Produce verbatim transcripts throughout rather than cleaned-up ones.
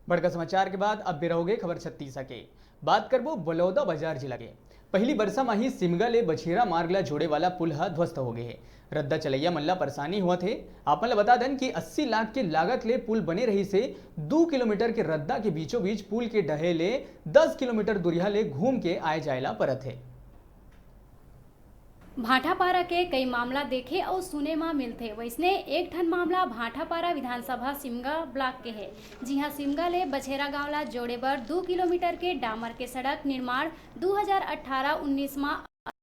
बड़का समाचार के बाद अब बेरा होगे खबर छत्तीसा के। बात करबो बलौदा बाजार जिला के। पहली बरसा म ही सिमगा ले बछेरा मार्ग ला जोड़े वाला पुल ह ध्वस्त हो गए हे। रद्दा चलैया मन ला परेशानी होवत हे। आप मन ला बता दन कि अस्सी लाख के लागत ले पुल बने रही से दू किलोमीटर के रद्दा के बीचों बीच पुल के डहे ले दस किलोमीटर दूरिहा ले घूम के आए जाए ला परत हे। भाटापारा के कई मामला देखे अउ सुने म मिलथे। वइसने एक ठन मामला भाटापारा विधानसभा सिमगा ब्लॉक के हे, जिहां सिमगा ले बछेरा गांव ला जोड़े बर दू किलोमीटर के डामर के सड़क निर्माण दू हजार अठारह उन्नीस म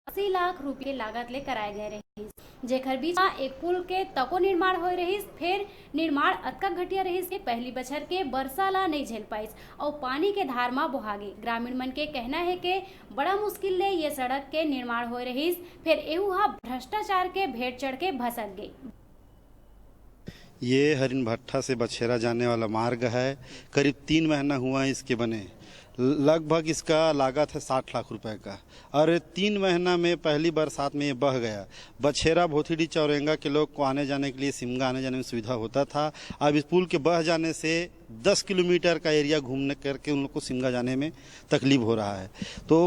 अस्सी लाख रुपये लागत ले कराए गए रहिस, जेखर बीच म एक पुल के तको निर्माण होए रहिस। फेर निर्माण अतका घटिया रहिस कि पहली बछर के बरसा ला नइ झेल पाइस अउ पानी के धार म बोहागे। ग्रामीण मन के कहना हे के बड़ा मुश्किल ले ये सड़क के निर्माण होए रहिस, फेर एहू ह भ्रष्टाचार के भेंट चढ़ के भसक गे। ये हरिन भट्ठा से बछेरा जाने वाला मार्ग है। करीब तीन महीना हुआ है इसके बने। लगभग इसका लागत है साठ लाख रुपए का, और तीन महीना में पहली बरसात में ये बह गया। बछेरा भोथीडी चौरेंगा के लोग को आने जाने के लिए सिमगा आने जाने में सुविधा होता था। अब इस पुल के बह जाने से दस किलोमीटर का एरिया घूमने करके उन लोग को सिमगा जाने में तकलीफ हो रहा है। तो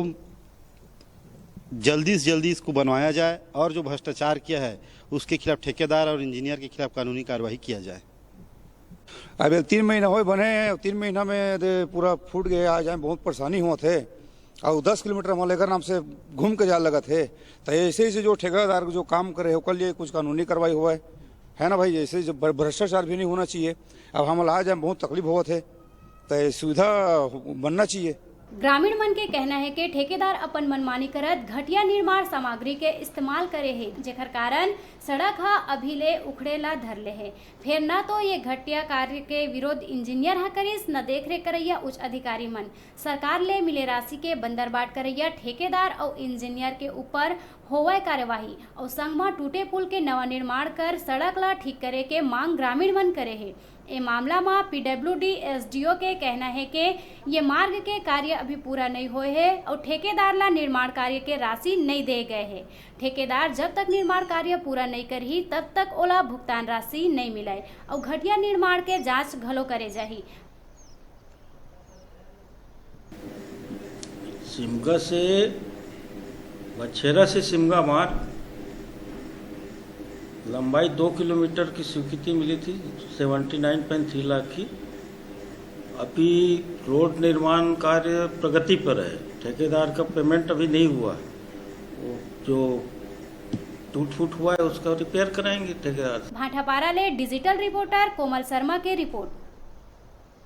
जल्दी से जल्दी इसको बनवाया जाए और जो भ्रष्टाचार किया है उसके खिलाफ ठेकेदार और इंजीनियर के खिलाफ कानूनी कार्रवाई किया जाए। अब ये तीन महीना होए बने हैं, तीन महीना में दे पूरा फूट गए, आ जाए बहुत परेशानी होत है। और दस किलोमीटर हमारे लेकर नाम से घूम के जाए लगत है। तो ऐसे ऐसे जो ठेकेदार जो काम करे है ओकर लिए कुछ कानूनी कार्रवाई हुआ है, है ना भाई? ऐसे जो भ्र- भ्रष्टाचार भी नहीं होना चाहिए। अब हम आ जाए बहुत तकलीफ होत है, तो ये सुविधा बनना चाहिए। ग्रामीण मन के कहना है कि ठेकेदार अपन मनमानी करत घटिया निर्माण सामग्री के इस्तेमाल करे हे, जेकर कारण सड़क ह अभी ले उखड़े ला धर ले हे। फेर न तो ये घटिया कार्य के विरोध इंजीनियर ह करिस, न देखरेख करैया उच्च अधिकारी मन। सरकार ले मिले राशि के बंदरबाट करैया ठेकेदार अउ इंजीनियर के ऊपर होवय कार्यवाही अउ संग म टूटे पुल के नवा निर्माण कर सड़क ला ठीक करे के मांग ग्रामीण मन करे हे। ए मामला म पीडब्ल्यूडी एसडीओ के कहना हे के ये मार्ग के कार्य अभी पूरा नइ होए हे अउ ठेकेदार ला निर्माण कार्य के राशि नइ दे गए हे। ठेकेदार जब तक निर्माण कार्य पूरा नइ करही तब तक ओला भुगतान राशि नइ मिलय अउ घटिया निर्माण के जांच घलो करे जाही। सिमगा से बछेरा से सिमगा मार्ग लंबाई दो किलोमीटर की स्वीकृति मिली थी seventy nine point three lakh की। अभी रोड निर्माण कार्य प्रगति पर है, ठेकेदार का पेमेंट अभी नहीं हुआ। वो जो टूट फूट हुआ है उसका रिपेयर कराएंगे ठेकेदार। भाटापारा ले डिजिटल रिपोर्टर कोमल शर्मा के रिपोर्ट।